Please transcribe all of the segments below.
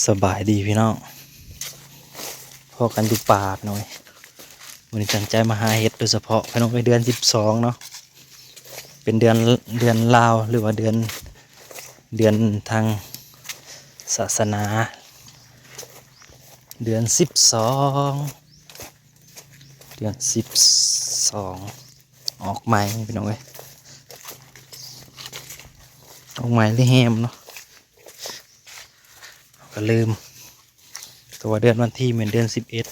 ສະບາຍດີພີ່ນ້ອງ ພໍ້ກັນຢູ່ປ່າພີ່ນ້ອງເອີຍ. ມື້ນີ້ຕັ້ງໃຈມາຫາເຫັດໂດຍສະເພາະພີ່ນ້ອງເອີຍ. ເດືອນສິບສອງເນາະ ເປັນເດືອນ ເດືອນລາວ ຫຼືວ່າເດືອນ ເດືອນທາງສາສະໜາ ເດືອນສິບສອງ ເດືອນສິບສອງ ອອກໃໝ່ພີ່ນ້ອງເອີຍ ອອກໃໝ່ຫຼືແຮມເນາະ ກໍລືມ ແຕ່ວ່າເດືອນວັນທີແມ່ນເດືອນສິບເອັດ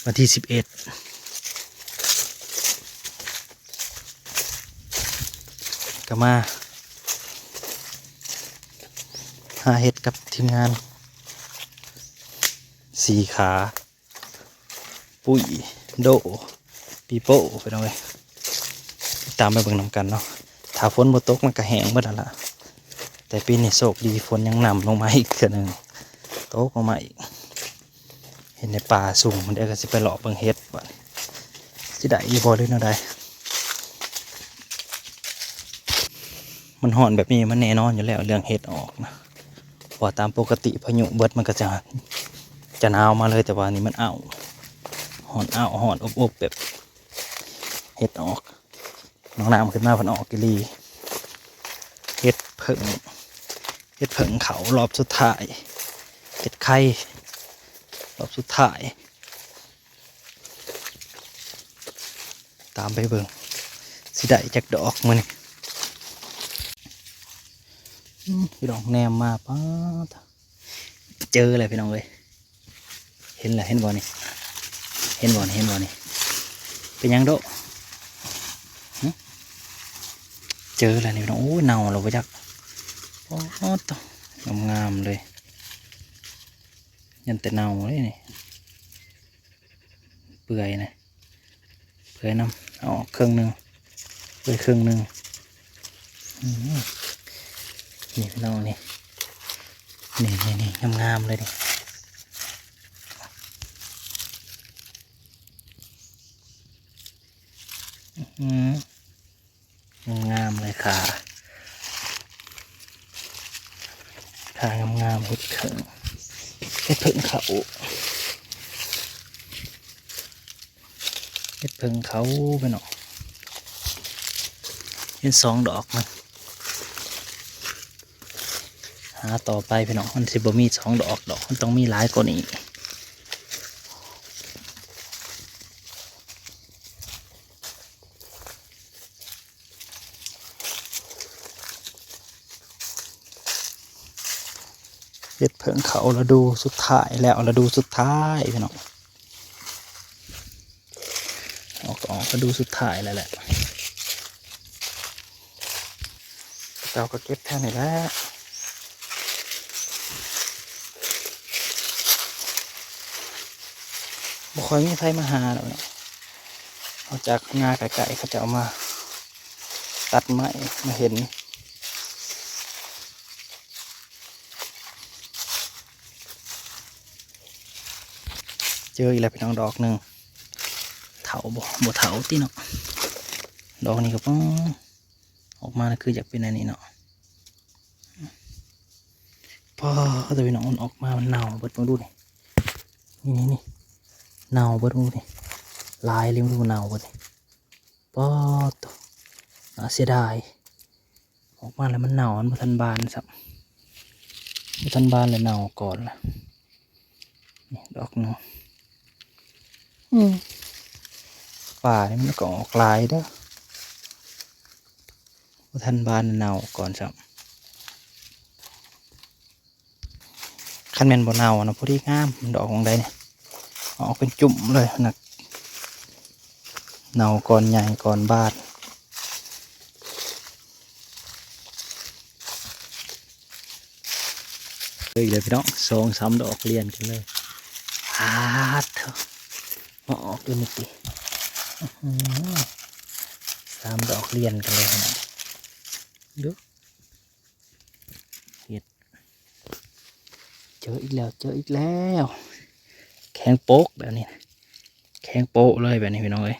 ວັນທີສິບເອັດ ກໍມາຫາເຫັດກັບທີມງານສີ່ຂາ ປຸ້ຍ ໂດ ປີໂປ້ ພີ່ນ້ອງເອີຍ. ຕິດຕາມໄປເບິ່ງນຳກັນເນາະ ຖ້າຝົນບໍ່ຕົກມັນກໍແຫ້ງເບິດຫັ້ນລະ ແຕ່ປີນີ້ໂຊກດີຝົນຍັງນຳລົງມາອີກເທື່ອໜຶ່ງ ຕົກລົງມາອີກ. ເຫັນໃນປ່າສູງ ດຽວກໍຊິໄປເລາະເບິ່ງເຫັດ ບາດນີ້ຊິໄດ້ຢູ່ບໍ່ ຫຼືແນວໃດ. ມັນຮ້ອນແບບນີ້ມັນແນ່ນອນຢູ່ແລ້ວເລື່ອງເຫັດອອກນະ ເພາະວ່າຕາມປົກກະຕິພາຍຸເບິດມັນກໍຈະ ຈະໜາວມາເລີຍ ແຕ່ວ່ານີ້ມັນອ້າວ ຮ້ອນອ້າວ ຮ້ອນອົບໆ ແບບເຫັດອອກ. ນ້ອງນ້ຳຂຶ້ນມາເພິ່ນອອກອີ່ຫຼີ ເຫັດເຜິ້ງ ເຫັດເຜິ້ງເຂົ້າລອບສຸດທ້າຍ ເຫັດໄຂ່ລອບສຸດທ້າຍ. ຕາມໄປເບິ່ງຊິໄດ້ຈັກດອກມື້ນີ້. ອືມ ພີ່ນ້ອງແນມມາ ປາດ ເຈີແລ້ວພີ່ນ້ອງເອີຍ ເຫັນແລ້ວ ເຫັນບໍ່ນີ້ ເຫັນບໍ່ນີ້ ເຫັນບໍ່ນີ້ ເປັນຫຍັງໂດະ ຫຶ ເຈີແລ້ວນີ້ພີ່ນ້ອງ. ໂອ້ຍ ເນົ່າແລ້ວບໍ່ຈັກ ໂອ້ໂຕ ງາມໆ ເລີຍ ຍັນແຕ່ເນົ່າເລີຍນີ້ ເປື່ອຍນະ ເປື່ອຍນຳ ເອົາອອກເຄິ່ງໜຶ່ງ ເປື່ອຍເຄິ່ງໜຶ່ງ. ອືມ ນີ້ພີ່ນ້ອງນີ້ ນີ້ໆໆ ງາມໆ ເລີຍນີ້ ອືມ ງາມໆ ເລີຍ ຂາ ຂາງາມໆ ເຫັດເຜິ້ງ ເຫັດເຜິ້ງເຂົ້າ ເຫັດເຜິ້ງເຂົ້າພີ່ນ້ອງ ເຫັນສອງດອກນະ. ຫາຕໍ່ໄປພີ່ນ້ອງ ມັນຊິບໍ່ມີສອງດອກດອກ ມັນຕ້ອງມີຫຼາຍກວ່ານີ້. ເຫັດເຜິ້ງເຂົ້າລະດູສຸດທ້າຍແລ້ວ ລະດູສຸດທ້າຍພີ່ນ້ອງ ອອກ ອອກລະດູສຸດທ້າຍແລ້ວແຫຼະ. ເຂົາເຈົ້າກໍເກັບແຖວນີ້ແຫຼະ ບໍ່ຄ່ອຍມີໃຜມາຫາດອກເນາະ ນອກຈາກນາໃກ້ໆ ເຂົາເຈົ້າມາຕັດໄມ້ມາເຫັນ. ເຈີອີກແລ້ວພີ່ນ້ອງ ດອກໜຶ່ງ ເຖົ້າບໍ່ ບໍ່ເຖົ້າຕິເນາະ ດອກນີ້ກໍ ປາ ອອກມາແລ້ວຄືຢາກເປັນອັນນີ້ເນາະ ປາ ໂຕພີ່ນ້ອງ ມັນອອກມາ ມັນເນົ່າເບິດ ເບິ່ງດູນີ້ ນີ້ໆ ເນົ່າເບິດ ເບິ່ງດູນີ້ ຫຼາຍເລີຍ ເບິ່ງດູ ເນົ່າເບິດນີ້ ປາ ໂຕ ໜ້າເສຍດາຍ ອອກມາແລ້ວມັນເນົ່າ ມັນບໍ່ທັນບານຊ້ຳ ບໍ່ທັນບານແລ້ວເນົ່າກ່ອນລະ. ນີ້ດອກໜຶ່ງ ອືມ ປ່ານີ້ມັນກໍອອກຫຼາຍເດີ້ ບໍ່ທັນບານເນົ່າກ່ອນຊ້ຳ. ຄັນແມ່ນບໍ່ເນົ່ານະ ພໍດີງາມ ມັນດອກໝ່ອງໃດນີ້ ອອກເປັນຈຸ້ມເລີຍ ນັກ ເນົ່າກ່ອນໃຫຍ່ກ່ອນບານ. ເອີ ອີກແລ້ວພີ່ນ້ອງ ສອງສາມດອກລຽນກັນເລີຍ ປາດໂທ້ ມາອອກຢູ່ນີ້ຕິ ອື ສາມດອກລຽນກັນເລີຍພີ່ນ້ອງ ດູ ເຫັດ ເຈີອີກແລ້ວ ເຈີອີກແລ້ວ ແຂງໂປກແບບນີ້ ແຂງໂປກເລີຍແບບນີ້ພີ່ນ້ອງເອີຍ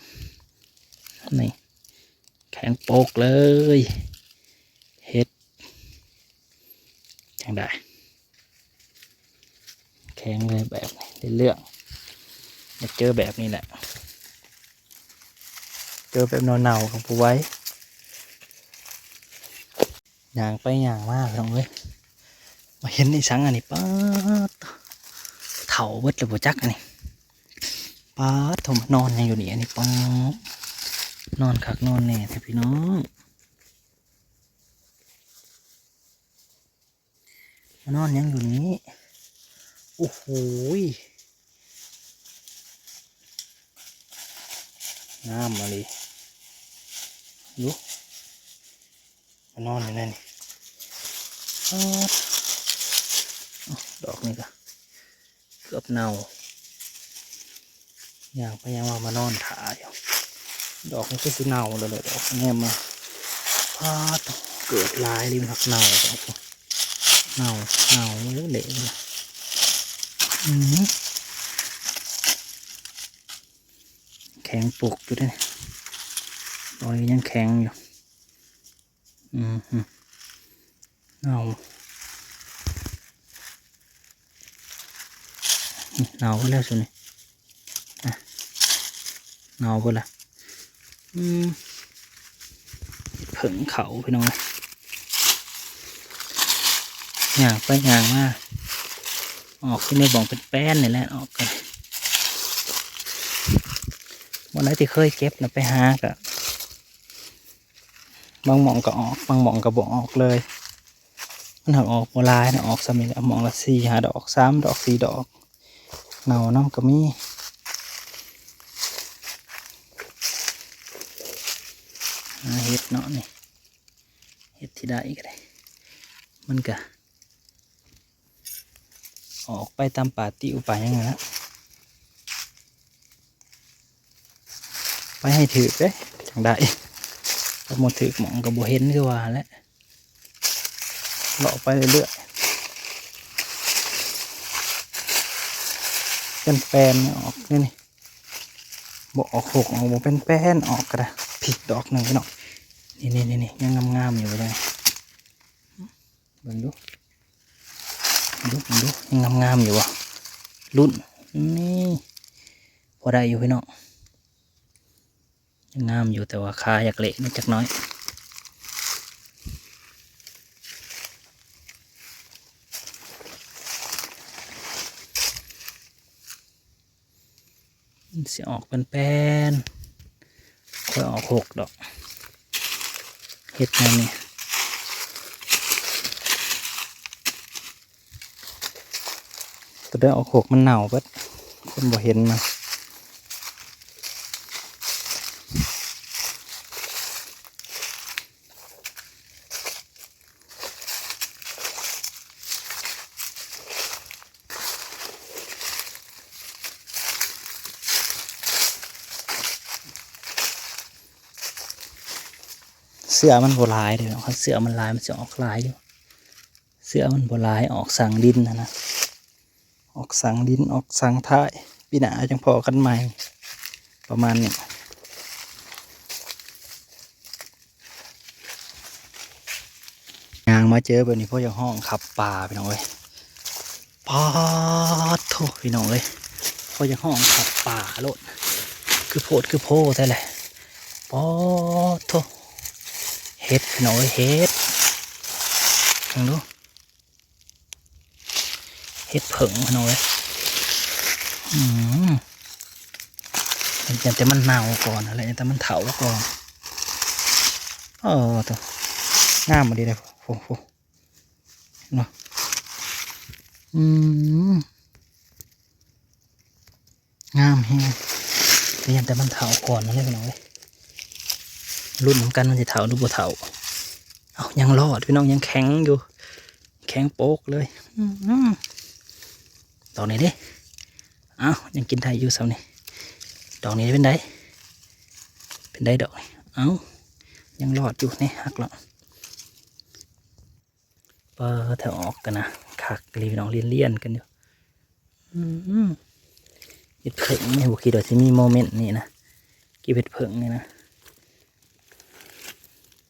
ນີ້ ແຂງໂປກເລີຍ ເຫັດ ຈັ່ງໃດ ແຂງເລີຍແບບນີ້ ໄດ້ເລື່ອງ. ຢາກເຈີແບບນີ້ແຫຼະ ເຈີແບບເນົ່າໆກໍບໍ່ໄຫວ. ຍ່າງໄປຍ່າງມາພີ່ນ້ອງເອີຍ ມາເຫັນອີ່ສັງອັນນີ້ ປາດ ເຖົ້າເບິດແລ້ວບໍ່ຈັກອັນນີ້. ປາດໂທ້ ມານອນຫຍັງຢູ່ນີ້ອັນນີ້ ປາດ ນອນຄັກນອນແນ່ແທ້ພີ່ນ້ອງ. ມານອນຫຍັງຢູ່ນີ້? ໂອ້ໂຫຍ ງາມອີ່ຫຼີ. ດູ ມານອນຢູ່ໃນນີ້. ປາດ ດອກນີ້ກະເກືອບເນົ່າ. ຍ່າງໄປຍ່າງມາ ມານອນຖ້າຢູ່. ດອກນີ້ຄືຊິເນົ່າແລ້ວແຫຼະ ດອກແນມມາ. ປາດ ເກີດຫຼາຍລີ້ ມັນຮັກເນົ່າ. ເນົ່າ ເນົ່າເລະເລະ. ອືມ ແຂງປົກຢູ່ເດ້ ດອກນີ້ຍັງແຂງຢູ່. ອືມ ເນົ່າ ເນົ່າເບິດແລ້ວຊຸນີ້ ນະ ເນົ່າເບິດລະ. ອືມ ເຜິ້ງເຂົ້າພີ່ນ້ອງເອີຍ ຍ່າງໄປຍ່າງມາ ອອກຢູ່ໃນບ່ອງເປັນແປ້ນນີ້ແຫຼະ ອອກກັນ. ບ່ອນໃດທີ່ເຄີຍເກັບນະ ໄປຫາກະ ບາງໝ່ອງກໍອອກ ບາງໝ່ອງກໍບໍ່ອອກເລີຍ. ມັນຫາກອອກບໍ່ຫຼາຍນະ ອອກສ່ຳນີ້ແຫຼະ ໝ່ອງລະສີ່ຫ້າດອກ ສາມດອກ ສີ່ດອກ ເນົ່ານຳກໍມີ. ຫາເຫັດເນາະນີ້ ເຫັດທີ່ໄດ້ກໍໄດ້ ມັນກະ ອອກໄປຕາມປ່າຕິວປ່າຫຍັງຫັ້ນລະ ໄປໃຫ້ຖືກເດ້ຈັ່ງໄດ້ ຖ້າບໍ່ຖືກໝ່ອງກໍບໍ່ເຫັນຄືວ່າແຫຼະ. ເລາະໄປເລື້ອຍໆ ເປັນແປ້ນອອກນີ້ ບໍ່ອອກຫົກ ອອກບໍ່ເປັນແປ້ນ ອອກກະໄດ້. ພີ້ ດອກໜຶ່ງພີ່ນ້ອງ ນີ້ໆໆ ຍັງງາມໆຢູ່ເລີຍ. ເບິ່ງດູ ເບິ່ງດູ ເບິ່ງດູ ຍັງງາມໆຢູ່ບໍ່? ລຸ້ນ ນີ້ ພໍໄດ້ຢູ່ພີ່ນ້ອງ ຍັງງາມຢູ່ ແຕ່ວ່າຂາຢາກເລະໜ້ອຍຈັກໜ້ອຍ. ມັນຊິອອກເປັນແປ້ນ ຄ່ອຍອອກຫົກດອກ ເຫັດແນວນີ້. ໂຕໃດອອກຫົກມັນເນົ່າເບິດ ຄົນບໍ່ເຫັນມັນ. ເຊື້ອມັນບໍ່ຫຼາຍເດ້ເນາະ ຄັນເຊື້ອມັນຫຼາຍມັນຊິອອກຫຼາຍຢູ່ ເຊື້ອມັນບໍ່ຫຼາຍ ອອກສັງດິນຫັ້ນນະ ອອກສັງດິນ ອອກສັງທ້າຍ ປີໜ້າຈັ່ງພໍ້ກັນໃໝ່ ປະມານນີ້. ຍ່າງມາເຈີແບບນີ້ ພໍຢາກຮ້ອງຂັບປ່າພີ່ນ້ອງເອີຍ. ປາດໂທ້ ພີ່ນ້ອງເອີຍ ພໍຢາກຮ້ອງຂັບປ່າໂລດ ຄືໂພດຄືໂພແທ້ແຫຼະ. ປາດໂທ້ ເຫັດພີ່ນ້ອງເອີຍ ເຫັດ ເບິ່ງດູ ເຫັດເຜິ້ງພີ່ນ້ອງເອີຍ. ອືມ ຢ້ານແຕ່ມັນເນົ່າກ່ອນຫັ້ນແຫຼະ ຢ້ານແຕ່ມັນເຖົ້າກ່ອນ. ເອີ ໂທ້ ງາມອີ່ຫຼີເດ້ ໂອ້ໂຫ ເນາະ. ອືມ ງາມແຮງ ແຕ່ຢ້ານແຕ່ມັນເຖົ້າກ່ອນຫັ້ນແຫຼະພີ່ນ້ອງເອີຍ. ລຸ້ນນຳກັນ ມັນຊິເຖົ້າຫຼືບໍ່ເຖົ້າ. ເອົ້າ ຍັງລອດພີ່ນ້ອງ ຍັງແຂງຢູ່ ແຂງໂປກເລີຍ. ອືມ ດອກນີ້ເດ້ ເອົ້າ ຍັງກິນໄດ້ຢູ່ຊ່ຳນີ້. ດອກນີ້ເປັນໃດ? ເປັນໃດດອກນີ້? ເອົ້າ ຍັງລອດຢູ່ ນີ້ຫັກແລ້ວ. ປາດ ຖ້າອອກກັນນະ ຄັກອີ່ຫຼີພີ່ນ້ອງ ລຽນໆກັນຢູ່. ອືມ ເຫັດເຜິ້ງນີ້ ບໍ່ຄິດວ່າຊິມີໂມເມັນນີ້ນະ ເກັບເຫັດເຜິ້ງນີ້ນະ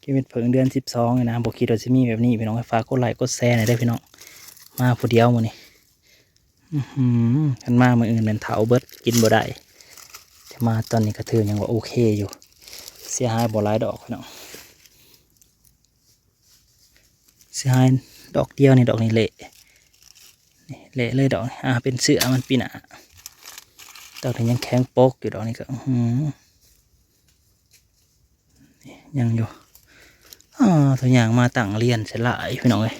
ເກັບເຫັດເຜິ້ງເດືອນສິບສອງນີ້ນະ ບໍ່ຄິດວ່າຊິມີແບບນີ້ພີ່ນ້ອງ. ຝາກກົດໄລ້ກົດແຊແດ່ເດີພີ່ນ້ອງ ມາຜູ້ດຽວມື້ນີ້. ອືມ ຄັນມາມື້ອື່ນແມ່ນເຖົ້າເບິດ ກິນບໍ່ໄດ້. ແຕ່ມາຕອນນີ້ກໍຖືຫຍັງວ່າໂອເຄຢູ່ ເສຍຫາຍບໍ່ຫຼາຍດອກພີ່ນ້ອງ. ເສຍຫາຍດອກດຽວນີ້ ດອກນີ້ເລະ ນີ້ເລະເລີຍດອກນີ້ ອ່າ ເປັນເຊື້ອມັນປີໜ້າ. ດອກນີ້ຍັງແຂງປົກຢູ່ ດອກນີ້ກໍ ອື ນີ້ຍັງຢູ່. ອ່າ ຕົວຢ່າງມາຕັ້ງລຽນໃສ່ຫຼາຍພີ່ນ້ອງເອີຍ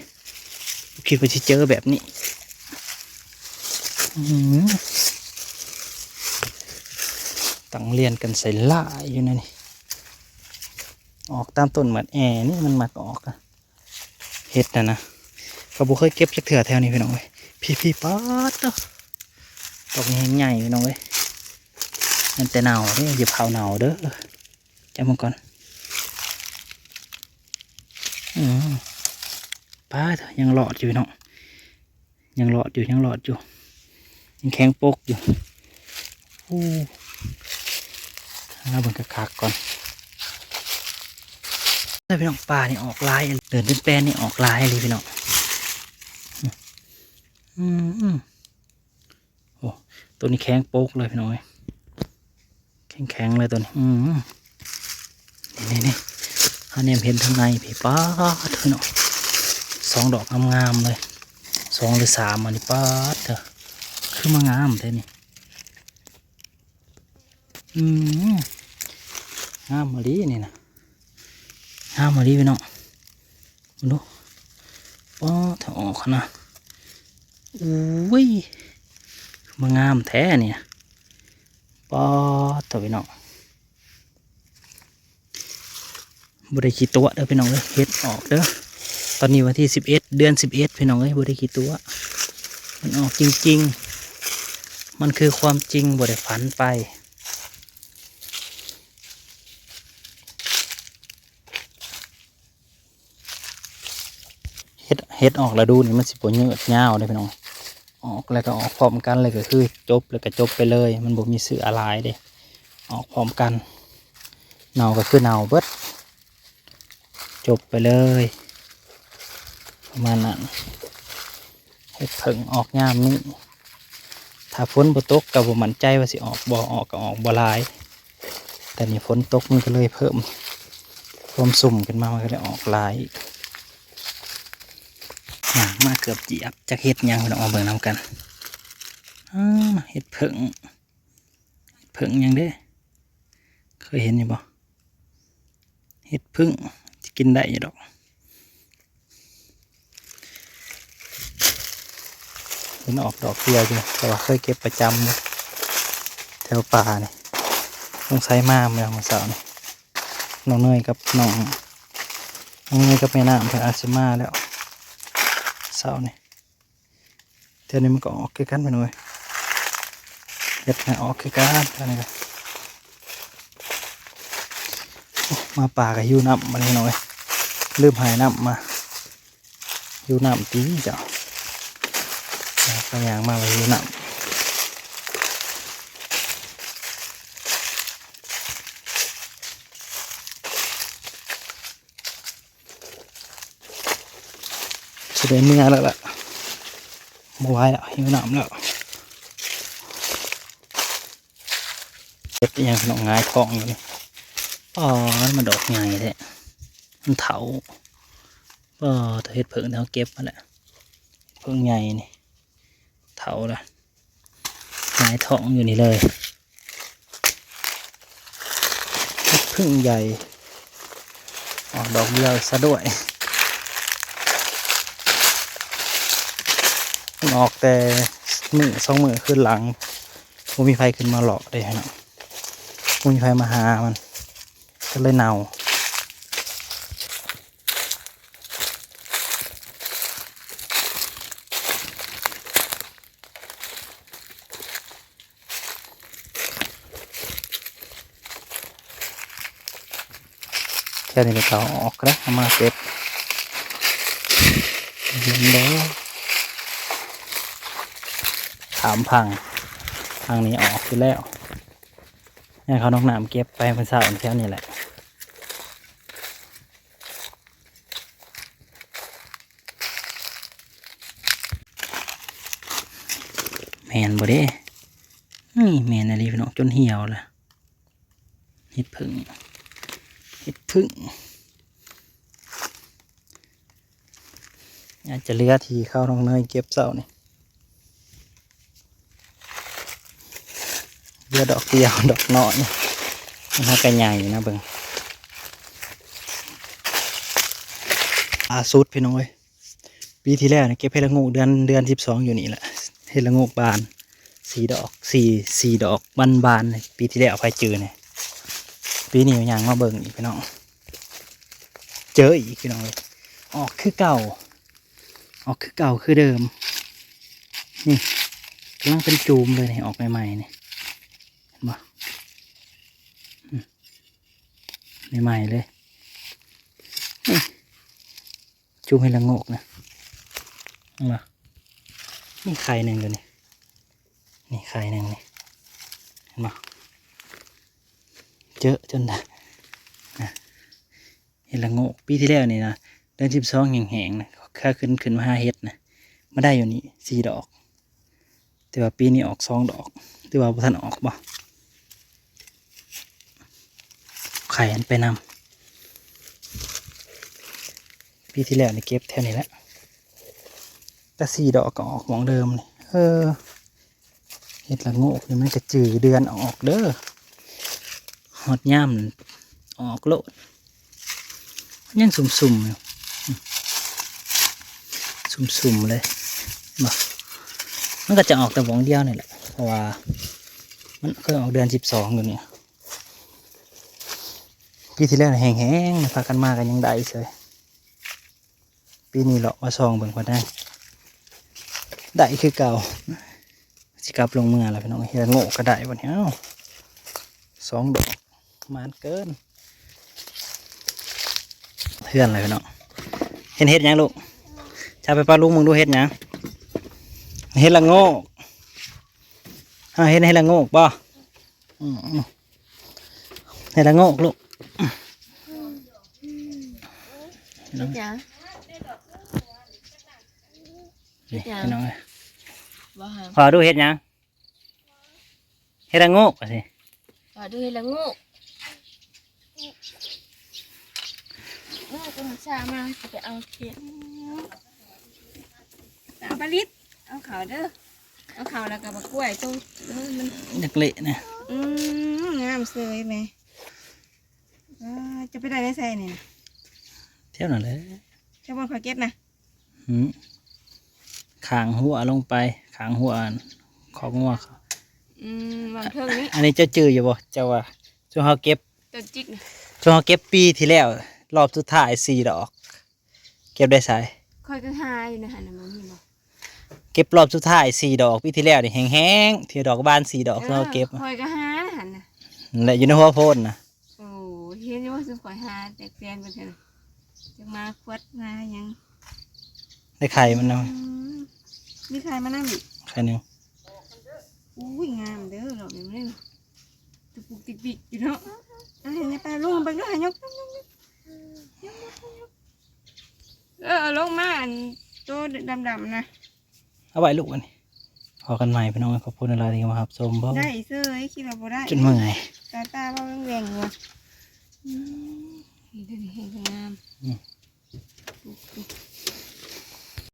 ບໍ່ຄິດວ່າຊິເຈີແບບນີ້. ອື ຕັ້ງລຽນກັນໃສ່ຫຼາຍຢູ່ໃນນີ້ ອອກຕາມຕົ້ນໝາກແອນີ້ ມັນມັກອອກ ເຫັດນະນະ ກໍບໍ່ເຄີຍເກັບຈັກເທື່ອແຖວນີ້ພີ່ນ້ອງເອີຍ. ພີ້ໆ ປາດເດີ ດອກນີ້ແຮງໃຫຍ່ພີ່ນ້ອງເອີຍ ມັນແຕ່ເນົ່າເດ້ ຢ່າເຜົາເນົ່າເດີ. ຈັບມັນກ່ອນ ອື ປາດ ຍັງລອດຢູ່ພີ່ນ້ອງ ຍັງລອດຢູ່ ຍັງລອດຢູ່ ຍັງແຂງປົກຢູ່. ໂອ້ ຫາເບິ່ງຄັກໆກ່ອນ ແລ້ວພີ່ນ້ອງ ປ່ານີ້ອອກຫຼາຍ ເດີນເປັນແປນນີ້ອອກຫຼາຍເລີຍພີ່ນ້ອງ. ອື ໂອ້ ຕົວນີ້ແຂງປົກເລີຍພີ່ນ້ອງເອີຍ ແຂງໆ ເລີຍຕົວນີ້. ອື ນີ້ໆໆ ຫາແນມເຫັນທາງໃນພີ້ ປາດ ພີ່ນ້ອງ ສອງດອກງາມໆເລີຍ ສອງຫຼືສາມ ອັນນີ້ ປາດເດີ ຄືມາງາມແທ້ນີ້. ອື ງາມອີ່ຫຼີນີ້ນະ ງາມອີ່ຫຼີພີ່ນ້ອງ. ເບິ່ງດູ ປາດ ຖ້າອອກຫັ້ນນະ ໂອ້ຍ ມາງາມແທ້ນີ້ ປາດ ໂທ້ ພີ່ນ້ອງ. ບໍ່ໄດ້ຂີ້ຕົວະເດີພີ່ນ້ອງເອີຍ ເຫັດອອກເດີ. ຕອນນີ້ວັນທີສິບເອັດ ເດືອນສິບເອັດ ພີ່ນ້ອງເອີຍ ບໍ່ໄດ້ຂີ້ຕົວະ ມັນອອກຈິງໆ ມັນຄືຄວາມຈິງ ບໍ່ໄດ້ຝັນໄປ. ເຫັດ ເຫັດອອກລະດູນີ້ມັນຊິບໍ່ຍືດຍາວເດ້ພີ່ນ້ອງ ອອກແລ້ວກໍອອກພ້ອມກັນເລີຍ ກໍຄືຈົບແລ້ວກໍຈົບໄປເລີຍ ມັນບໍ່ມີເຊື້ອຫຼາຍເດ້ ອອກພ້ອມກັນ ເນົ່າກໍຄືເນົ່າເບິດ ຈົບໄປເລີຍ ປະມານນັ້ນ. ເຫັດເຜິ້ງອອກຍາມນີ້ ຖ້າຝົນບໍ່ຕົກກໍບໍ່ໝັ້ນໃຈວ່າຊິອອກບໍ່ ອອກກໍອອກບໍ່ຫຼາຍ ແຕ່ນີ້ຝົນຕົກມັນກໍເລີຍເພີ່ມຄວາມຊຸ່ມຂຶ້ນມາ ມັນກໍເລີຍອອກຫຼາຍອີກ. ອ່າ ມາເກືອບຈຽບ ຈັກເຫັດຫຍັງ ເຮົາມາເບິ່ງນຳກັນ. ອ່າ ເຫັດເຜິ້ງ ເຜິ້ງຫຍັງເດ້ ເຄີຍເຫັນຢູ່ບໍ່? ເຫັດເຜິ້ງ ຊິກິນໄດ້ຢູ່ດອກ ເຫັນອອກດອກດຽວຢູ່ ແຕ່ວ່າເຄີຍເກັບປະຈຳຢູ່ ແຖວປ່ານີ້ ສົງໄສມາແມ່ນມື້ເຊົ້ານີ້ ນ້ອງເນີຍກັບນ້ອງ ນ້ອງເນີຍກັບແມ່ນ້ຳເພິ່ນອາດຊິມາແລ້ວ ເຊົ້ານີ້. ແຖວນີ້ມັນກໍອອກຄືກັນພີ່ນ້ອງເອີຍ ເຫັດກໍອອກຄືກັນແຖວນີ້ກໍ ໂອ້ ມາປ່າກໍຫິວນ້ຳບັດນີ້ພີ່ນ້ອງເອີຍ ລືມຫາຍນ້ຳມາ ຫິວນ້ຳຕິເຈົ້າ ຍ່າງມາວ່າຫິວນ້ຳ. ຊິໄດ້ເມືອແລ້ວລະ ບໍ່ໄຫວລະ ຫິວນ້ຳແລ້ວ. ເຫັດອີ່ຫຍັງພີ່ນ້ອງ ຫງາຍທ້ອງຢູ່ນີ້ ອໍ ມັນດອກໃຫຍ່ແທ້ ມັນເຖົ້າ ອໍ ເຫັດເຜິ້ງທີ່ເຮົາເກັບຫັ້ນແຫຼະ ເຜິ້ງໃຫຍ່ນີ້ ເຖົ້າລະ ຫງາຍທ້ອງຢູ່ນີ້ເລີຍ ເຫັດເຜິ້ງໃຫຍ່ ອອກດອກດຽວຊະດ້ວຍ ມັນອອກແຕ່ມື້ສອງມື້ຄືນຫຼັງ ບໍ່ມີໃຜຂຶ້ນມາເລາະເດ້ເນາະ ບໍ່ມີໃຜມາຫາມັນ ກໍເລີຍເນົ່າ. ແຖວນີ້ແມ່ນເຂົາເອົາອອກເດ້ ເອົາມາເກັບ ເຫັນບໍ່ ຂ້າມຝັ່ງ ທາງນີ້ອອກຢູ່ແລ້ວ ໃຫ້ເຂົານ້ອງນ້ຳເກັບໄປມື້ເຊົ້າແຖວນີ້ແຫຼະ. ແມ່ນບໍ່ເດ້? ນີ້ແມ່ນອີ່ຫຼີພີ່ນ້ອງ ຈົນຫ່ຽວລະ. ເຫັດເຜິ້ງ ເຫັດເຜິ້ງ ອາດຈະເຫຼືອທີ່ເຂົານ້ອງເນີຍເກັບເຊົ້ານີ້ ເຫຼືອດອກດຽວ ດອກນ້ອຍ ມັນຫາກະໃຫຍ່ນະ ເບິ່ງ ລ່າສຸດພີ່ນ້ອງເອີຍ. ປີທີ່ແລ້ວນີ້ເກັບເຫັດລະໂງກເດືອນ ເດືອນສິບສອງຢູ່ນີ້ແຫຼະ ເຫັດລະໂງກບານສີ່ດອກ ສີ່ ສີ່ດອກບານໆ ປີທີ່ແລ້ວໃຜຈື່ນີ້. ປີນີ້ຍ່າງມາເບິ່ງອີກພີ່ນ້ອງ ເຈີອີກພີ່ນ້ອງເອີຍ ອອກຄືເກົ່າ ອອກຄືເກົ່າຄືເດີມ. ນີ້ກຳລັງເປັນຈູມເລີຍນີ້ ອອກໃໝ່ໆນີ້ ເຫັນບໍ່? ອືມ ໃໝ່ໆເລີຍ ນີ້ ຈູມເຫັດລະໂງກນະ ເຫັນບໍ່? ມີໄຂ່ໜຶ່ງຢູ່ນີ້ ນີ້ໄຂ່ໜຶ່ງນີ້ ເຫັນບໍ່? ເຈີຈົນໄດ້ນະ ເຫັດລະໂງກ. ປີທີ່ແລ້ວນີ້ນະ ເດືອນສິບສອງແຫ້ງໆນະ ເຂົາຂຶ້ນ ຂຶ້ນມາຫາເຫັດນະ ມາໄດ້ຢູ່ນີ້ສີ່ດອກ. ແຕ່ວ່າປີນີ້ອອກສອງດອກ ຫຼືວ່າບໍ່ທັນອອກບໍ່? ໄຂ່ມັນໄປນຳ. ປີທີ່ແລ້ວນີ້ເກັບແຖວນີ້ແຫຼະ ແຕ່ສີ່ດອກກໍອອກໝ່ອງເດີມນີ້. ເອີ ເຫັດລະໂງກນີ້ມັນກະຈື່ເດືອນອອກເດີ ຮອດຍາມອອກໂລດ. ມັນຍັງຊຸ່ມໆຢູ່ ຊຸ່ມໆເລີຍ ບໍ່ ມັນກໍຈະອອກແຕ່ໝ່ອງດຽວນີ້ແຫຼະ ເພາະວ່າມັນເຄີຍອອກເດືອນສິບສອງຢູ່ນີ້. ປີທີ່ແລ້ວແຫ້ງໆ ພາກັນມາກໍຍັງໄດ້ເສີຍ. ປີນີ້ເລາະມາສ່ອງເບິ່ງກ່ອນນະ ໄດ້ຄືເກົ່າ. ຊິກັບລົງເມືອແລ້ວພີ່ນ້ອງ ເຫັດລະໂງກກໍໄດ້ບັດນີ້. ເອົ້າ ສອງດອກ ໝານເກີນ. ເຮືອນແລ້ວພີ່ນ້ອງ ເຫັນເຫັດຫຍັງລູກ? ຈະໄປປະລຸງເບິ່ງດູ ເຫັດຫຍັງ? ເຫັດລະໂງກ. ເຫັນເຫັດລະໂງກບໍ່? ອືມ ເຫັດລະໂງກລູກ. ເຮັດຫຍັງ? ນີ້ພີ່ນ້ອງເອີຍ ບໍ່ຫາ ພໍດູເຮັດຫຍັງ? ເຮັດລະໂງກວ່າຊິ ພໍດູເຮັດລະໂງກ. ເອີ ຕົວນັ້ນຊາມາ ຊິໄປເອົາເຂດ ເອົາປາລິດ ເອົາເຂົ້າເດີ ເອົາເຂົ້າແລ້ວກໍບັກກ້ວຍໂຕ ເອີ ມັນຢາກເລະນະ. ອືມ ງາມເສີຍແມ່. ເອີ ຈະໄປໄດ້ໃນໃສນີ້? ແຖວນັ້ນແຫຼະ ແຖວບ່ອນຂ້ອຍເກັບນະ. ຫືມ ຂ້າງຮົ້ວລົງໄປ ຂ້າງຮົ້ວຄອກງົວ. ອືມ ຫວ່າງເທິງນີ້. ອັນນີ້ເຈົ້າຈື່ຢູ່ບໍ່? ເຈົ້າວ່າ ຊຸມເຮົາເກັບ ຕົ້ນຈິກນະ ຊຸມເຮົາເກັບປີທີ່ແລ້ວ ລອບສຸດທ້າຍສີ່ດອກ ເກັບໄດ້ໃສ? ຂ້ອຍກໍຫາຢູ່ໃນຫັ້ນນະ ບໍ່ມີບໍ່? ເກັບລອບສຸດທ້າຍສີ່ດອກ ປີທີ່ແລ້ວນີ້ແຫ້ງໆ ທີ່ດອກບານສີ່ດອກ ເອີ ທີ່ເຮົາເກັບ ຂ້ອຍກໍຫາໃນຫັ້ນນະ ນັ້ນແຫຼະ ຢູ່ໃນຫົວໂພນນະ. ໂອ້ ເຫັນຢູ່ວ່າຊຸມຂ້ອຍຫາແຕກແຕນເບິດຫັ້ນນະ ຈັກມາຂວດມາຫຍັງ. ໄດ້ໄຂ່ມັນນຳ ອືມ ມີໄຂ່ມານຳອີກ ໄຂ່ໜຶ່ງ. ໂອ້ຍ ງາມເດີ ດອກນີ້ ຕຸກປຸກຕິກປິກຢູ່ເນາະ. ອ່ະ ໃຫ້ຍາປ້າລຸງເບິ່ງດູ ໃຫ້ຍົກ ຍົກ ຍົກ ຍົກ. ເອີ ເອົາລົງມາ ອັນໂຕດຳໆນະ ເອົາໄວ້ລູກ. ອັນນີ້ພໍ້ກັນໃໝ່ພີ່ນ້ອງ ຂອບຄຸນຫຼາຍໆທີ່ມາຮັບຊົມ. ບໍ່ໄດ້ເສີຍ ຄິດວ່າບໍ່ໄດ້ ຈົນເມື່ອຍ ຕາຕາເວົ້າແຫວ່ງວ່າ ອືມ ນີ້ເດ້ ແຫ້ງງາມ. ອືມ